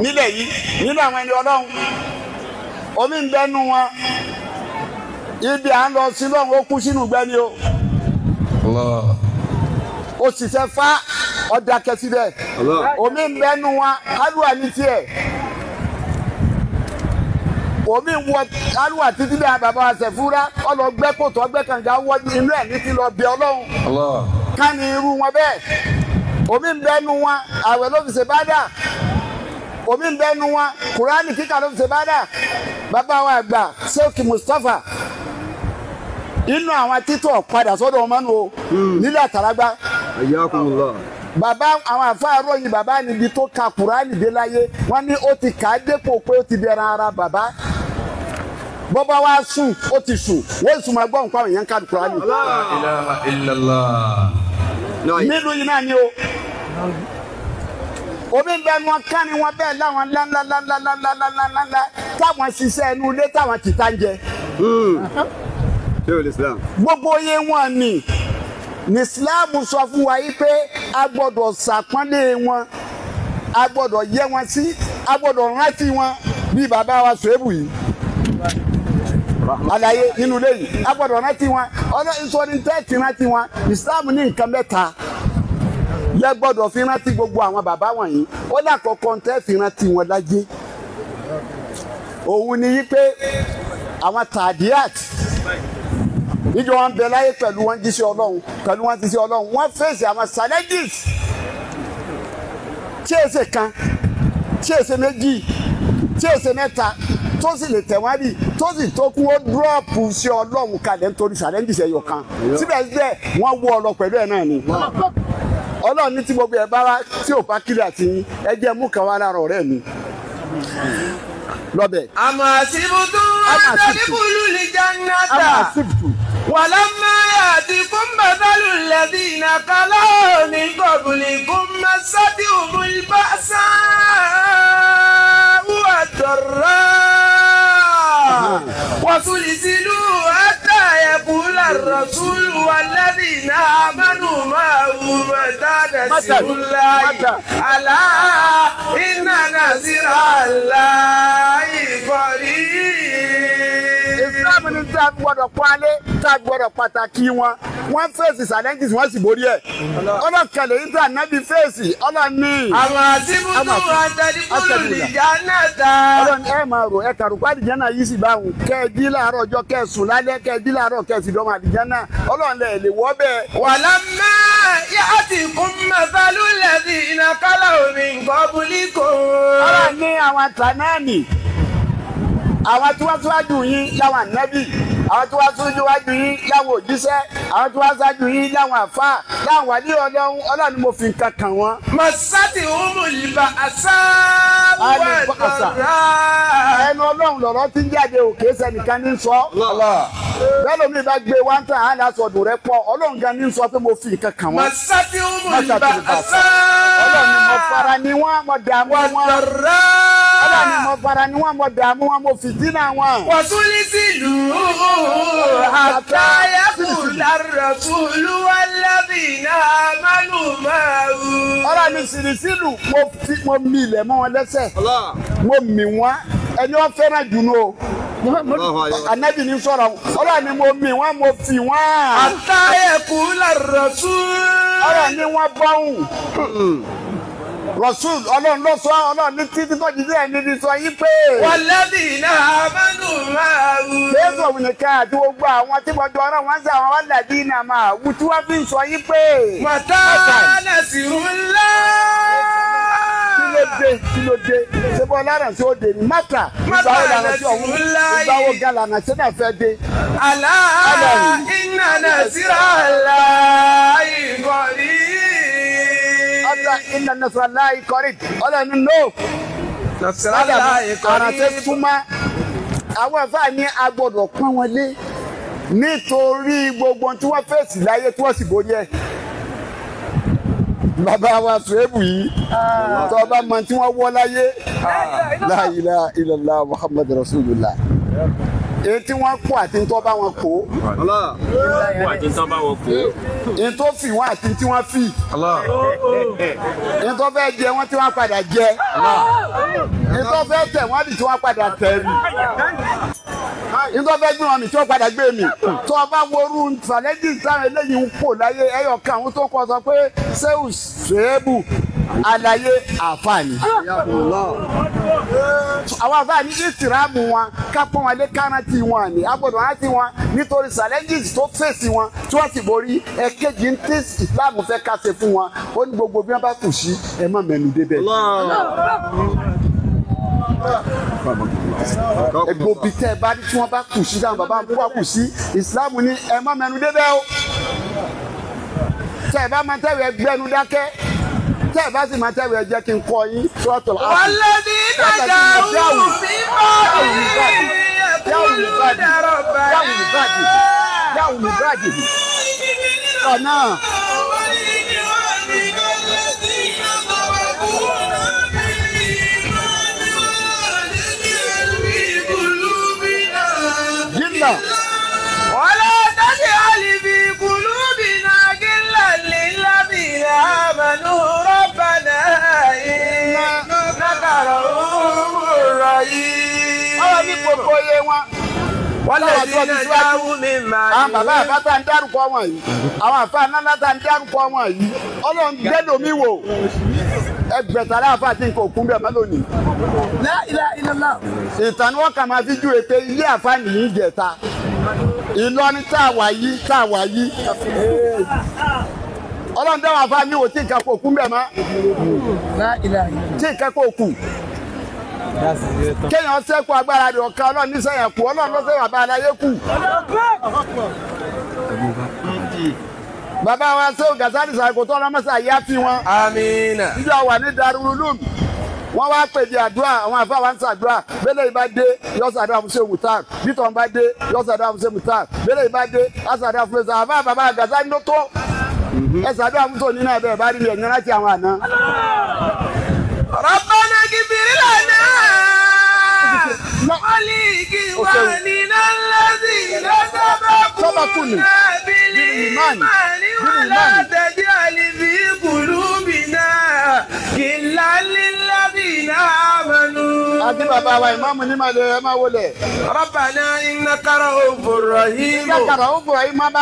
Nílẹ̀ yìí nínú àwọn ẹni Ọlọ́run omi ń bẹnu wọn ibi à ń lọ sí lọ́run ó kú sínú gbẹ́ni o. Ó ṣiṣẹ́ fá ọjà kẹsíbẹ̀ omi ń bẹnu wọn kálùwà ní tiẹ̀ omi ń wọ kálùwà títí bí bàbá wa ṣẹ̀fúrá ọlọ́gbẹ́ kòtò ọgbẹ́ kànga wọ inú ẹ̀ ní ti lọ bẹ Ọlọ́run ká ní irú wọn bẹ́ẹ̀ omi ń bẹnu wọn àwẹ̀ ló fi ṣe bá dà omi ń bẹnu wọn Kùránì kíkà ló fi ṣe bá dà bàbá wa àgbà Sheikh Mustapha inú àwọn títọ̀ padà sọ́dọ̀ ọmọ nù o nílẹ̀ àtàlágbá bàbá àwọn àfáà ròyìn bàbá níbi tó ka Kùránì dé láyé wọ́n ní ó ti kà á dépò pé ó ti dẹran ara bàbá bọ́bá wa sùn ó ti sùn wọ́n sùn máa gbọ́ nǹkan àwọn èèyàn ń ka Kùránì. Nílùú yìí náà ni o omi ń bẹnu wọn ká ni wọn bẹ́ẹ̀ láwọn ńláńláńláńláńláńláńlá táwọn ṣiṣẹ́ ẹnu ilé táwọn tìta ń jẹ. Gbogbo iye wọn ni Islam sọ fún wa yìí pé a gbọ́dọ̀ ṣàpọ́nlé wọn a gbọ́dọ̀ yẹ wọn sí a gbọ́dọ̀ rántí wọn bí bàbá wa Ṣòébù yìí àlàyé nínú ilé yìí a gbọ́dọ̀ rántí wọn ọlọ́run sọ ní tẹ́ẹ̀tì rántí wọn Islam ní nǹkan mẹ́ta lẹ gbọ́dọ̀ fi rántí gbogbo àwọn bàbá wọ̀nyí ó lákọ̀ọ́kọ́ tẹ́ fi rántí wọn láyé òun ni yí pé àwọn tàdíàt níjọ wọn bẹ láyé pẹ̀lú wọn jíṣẹ́ Ọlọ́run pẹ̀lú wọn ti ṣe Ọlọ́run wọn fèsì àwọn challenges tí èsè kan tí èsè méjì tí èsè mẹ́ta tó sì lè tẹ̀ wọ́n rí tó sì tó kún ó dúrọ́ọ̀pù sí Ọlọ́run kalẹ̀ nítorí challenges ẹ̀yọ̀ kan síbẹ̀síbẹ̀ wọ́n wọ́ ọ lọ pẹ̀lú ẹ̀ náà ni Ọlọ́run ní tí gbogbo ẹ̀ bá wá tí ò bá kílẹ̀ àti yín ẹ jẹ́ mú kan wá lára ọ̀rẹ́ mi lọ́bẹ̀. Àmọ́ àsìbùtù àtàlíkùlù lè jannata. Àmọ́ àsìbùtù. Wàlámà ya'tikum mathalu alladhina khalaw min qablikum massatuhumul ba'sa'u wad-dharra'u wa zulzilu hatta yaqula ar-rasulu walladhina amanu ma'ahu mata nasrullahi ala inna nasrallahi qarib. Islam ní tá a gbọ́dọ̀ pálé tá a gbọ́dọ̀ pàtàkì wọn wọ́n fèsì challenges wọ́n sì borí ẹ̀ ọlọ́kẹlẹ̀ yìí tí ànábì fèsì ọlọ́ni. Àwọn àtibútú àtàdínkùlù lìjánàta. Ọlọ́ni ẹ máa rò ẹ kàrò pa àlìjánà yìí sì báwọn kẹ́ ẹ jí láàárọ̀ ọjọ́ kẹ́ ẹ sùn lálẹ́ kẹ́ ẹ jí láàárọ̀ kẹ́ ẹ sì dọ́mọ àlìjánà ọlọ́run lẹ̀ lè wọ́ bẹ́ẹ̀. Wàlámà ya'tikum mathalu alladhina khalaw min qablikum. Ọlọ́ni àwọn àtànáàní àwọn tí wọ́n síwájú yín láwọn ànábì àwọn tí wọ́n síwájú yín láwọn òjíṣẹ́ àwọn tí wọ́n síwájú yín láwọn àfáà láwọn wàlí Ọlọ́run Ọlọ́run ni mo fi nǹkan kàn wọ́n. Massatuhumul ba'sa'u wad-dharra'u. Ẹnu Ọlọ́run lọ̀rọ̀ tí ń jáde òkè sẹ́nìkan ní sọ. Bẹ́ẹ̀ lómi bá gbé wá ń tàn án lásọdùn rẹ pọ̀ Ọlọ́run gan ní sọ pé mo fi nǹkan kàn wọ́n. Massatuhumul ba'sa'u. Ọlọ́run ni mo fara ni wọ́n mo dààmú wọn. Ọlọ́run ni mo fara ni wọ́n mo dààmú wọn mo fìtínà wọn. Wasulisilu hatta yaqula ar-rasulu walladhina amanu ma'ahu. Ọlọ́run ni sìrìsìlù mo mi ilẹ̀ mọ́ wọn lẹ́sẹ̀ mo mì wọ́n ẹni wọ́n fẹ́ràn jù nù o. Ànábì ní sọ̀rọ̀ Ọlọ́run ni mo mì wọ́n mo fì wọ́n. Hatta yaqula ar-rasul. Ọlọ́run ni wọ́n bọ́hùn. Rasul Ọlọ́run ló sọ Ọlọ́run ní títí tó jíjẹ́ ẹni ní sọ yí pé. Walladhina amanu ma'ahu. Jésù òmìnira àti gbogbo àwọn tí wọ́n jọ ọ̀rọ̀ wọn sí àwọn walladhina ma'ahu tí wọ́n fi ń sọ yí pé. Mata nasrullah. Kí ló dé kí ló dé ṣé bọ́ lára sí òde ní mata ìgbà wo lànà sí ọ̀hún ìgbà wo gan lànà sí náà fẹ́ dé. Ala inna nasrallahi qarib. Ọ̀tá inna nasrallahi qarib Ọlọ́run ní no. Nasrallahi qarib. Àrà tẹ́ súnmọ́ àwọn àfáà ní a gbọ́dọ̀ pọ́n wọn lé nítorí gbogbo tí wọ́n fèsì láyé tí wọ́n sì borí ẹ̀. Bàbá wa Ṣòébù yìí tó bá mọ tí wọ́n wọ́ láyé la ilaha illallah Muhammad Rasulullah èyí tí wọ́n kó àti tó bá wọn kó èyí tó fi wọn àti tí wọ́n fi èyí tó fẹ́ jẹ wọ́n tí wọ́n padà jẹ fẹ́ tẹ̀ wọ́n bì tí wọ́n padà tẹ̀ mí. Nítorí fẹ́ gbé wọn mi tí wọ́n padà gbé mi. Tó o bá worú sàlẹ́jì táwọn eléyìí ń pò láyé ẹyọ kan àwọn tó kọ sọ pé Zeus ṣèébù àlàyé àfààní. Àwọn àfààní ìtìrámù wọn ká pọ́n wọn lé kárántì wọn ni agbọ́dọ̀ rántí wọn nítorí challenges tó fèsì wọn tí wọ́n sì borí. Ẹ̀kejì ń tí Islam fẹ́ ká ṣe fún wọn ó ní gbogbo bí wọ́n bá kù sí ẹ má mẹ́nu débẹ̀. Ẹgbòbi tẹ́ ẹ bá rí tí wọ́n bá kù sí táwọn bàbá ń kú sí Islam ní ẹ má mẹ́nu débẹ̀ o. Tẹ́ ẹ bá máa tẹ́wẹ̀ gbẹ́nu dákẹ́. Tẹ́ ẹ bá sì máa tẹ́wẹ̀ jẹ́ kí n kọ́ yín sọ́tọ̀. والذين جاءوا من بعدهم يقولون ربنا Ọ̀nà jìnnà ولا تجعل في قلوبنا غلا للذين آمنوا ربنا إنك رؤوف رحيم. Ọ̀rọ̀ ní gbogbo iye wọn. والذين جاءوا من Àwọn bàbá بعدهم àbá tá ń dárúkọ wọn yìí, àwọn àfa ńláńlá tá ń dárúkọ wọn yìí, Ọlọ́run gbẹ́dọ̀ mi wò. Ẹgbẹ̀tàlá àfa àti nǹkan òkun bẹ́ẹ̀ mọ́ lónìí. لا إله إلا الله. Ìtàn ni wọ́n kà máa fi júwe pé ilé àfa nìyí jẹta. Ìlọrin tá a wà yìí tá a wà yìí. Ọlọ́run dáhùn àfa mi wò tí nǹkan kò kún bẹ́ẹ̀ mọ́. لا إله إلا الله. Tí nǹkan kò kù. Kéèyàn sẹ́kù agbára rẹ̀ ọ̀kan Ọlọ́run ní sẹ́yìn kù Ọlọ́run ló sẹ́yìn bàbá aláyé kù. Bàbá wa sẹ́wọ̀n Gàsárì Sàkótó ọlọ́mọṣà yá fi wọn. آمين. Níjọ́ wà ní Darul-Ulum wọ́n wá pè di àdúrà àwọn àfa wa ń ṣàdúrà bẹ́lẹ̀ yìí bá dé yọ ṣàdúrà fún Ṣéhù Mutar bítọ̀ bá dé yọ ṣàdúrà fún Ṣéhù Mutar bẹ́lẹ̀ yìí bá dé yọ ṣàdúrà fún Ṣéhù àfa bàbá Gàsárì ló tó ẹ ṣàdúrà fún tòní náà bẹ́ẹ̀ bá rí mi ẹ̀yìn láti àwọn àná. ربنا اغفر لنا ولإخواننا الذين سبقونا بالإيمان ولا تجعل في قلوبنا غلا للذين آمنوا Àti bàbá wa ìmáàmù ní màlẹ̀ ẹ máa wọlé. ربنا إنك رؤوف رحيم. Ìyá kàrà ó bọ̀ ẹ́ má bá